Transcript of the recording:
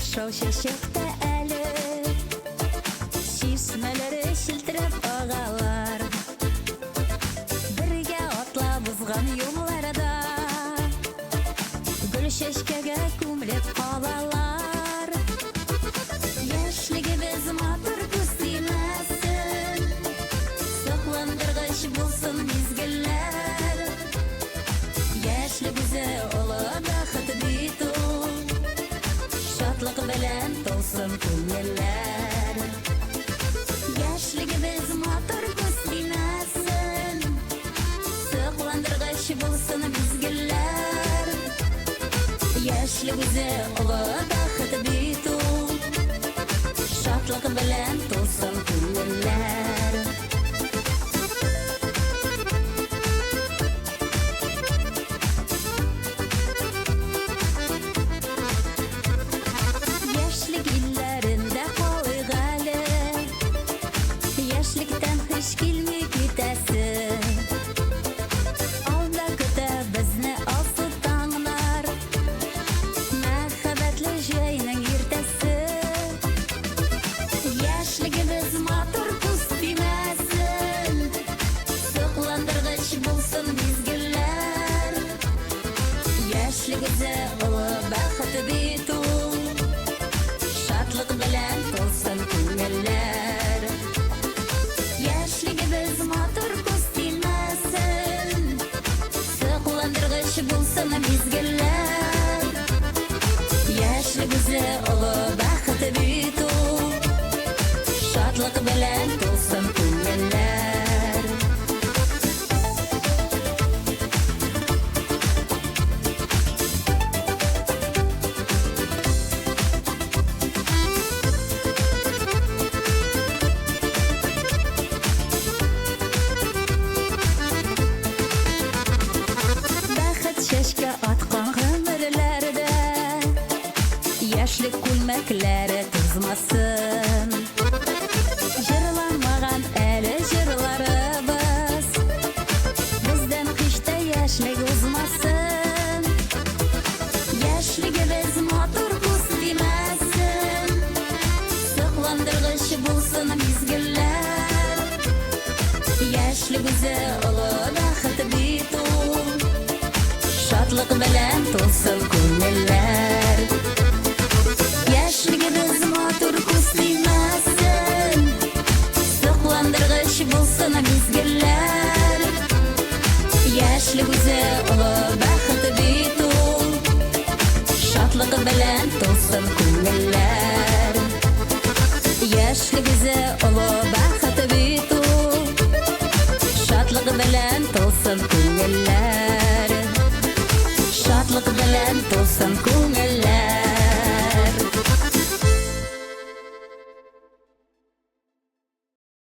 Шау чәчәктә әле, чишмәләре челтерәп агалар. Бергә атлап узган юлларда гөл чәчкәгә күмелеп калалар. Яшьлегебез матур, күз тимәсен, сокландыргыч булсын мизгелләр. Яшьлек үзе олы бәхет бит ул, шатлык белән тулсын күңелләр. Яшьлегебез матур, күз тимәсен, сокландыргыч булсын мизгелләр. Яшьлек үзе олы бәхет бит ул, шатлык белән тулсын күңелләр. Яшьлек илләрендә калыйк әле, яшьлектән һич килми китәсе. Алда көтә безне алсу таңнар, мәхәббәтле җәйнең иртәсе. Яшьлегебез матур, күз тимәсен, сокландыргыч булсын мизгелләр. Яшьлек үзе олы бәхет бит ул, шатлык белән тулсын күңелләр. Яшьлегебез матур, күз тимәсен, сокландыргыч булсын мизгелләр. Яшьлек үзе олы бәхет бит ул, шатлык белән тулсын күңелләр. Бәхет чәчкә аткан гомерләрдә яшьлек күлмәкләре тузмасын. Җырланмаган әле җырларыбыз, бездән һич тә яшьлек узмасын. Яшьлегебез матур, күз тимәсен, сокландыргыч булсын мизгелләр. Яшьлек үзе олы бәхет бит ул, шатлык белән тулсын күңелләр. Яшьлегебез матур, күз тимәсен, сокландыргыч булсын мизгелләр. Яшьлек үзе олы бәхет бит ул, шатлык белән тулсын күңелләр. Яшьлек үзе олы бәхет бит ул, шатлык белән тулсын күңелләр. Шатлык белән тулсын күңелләр.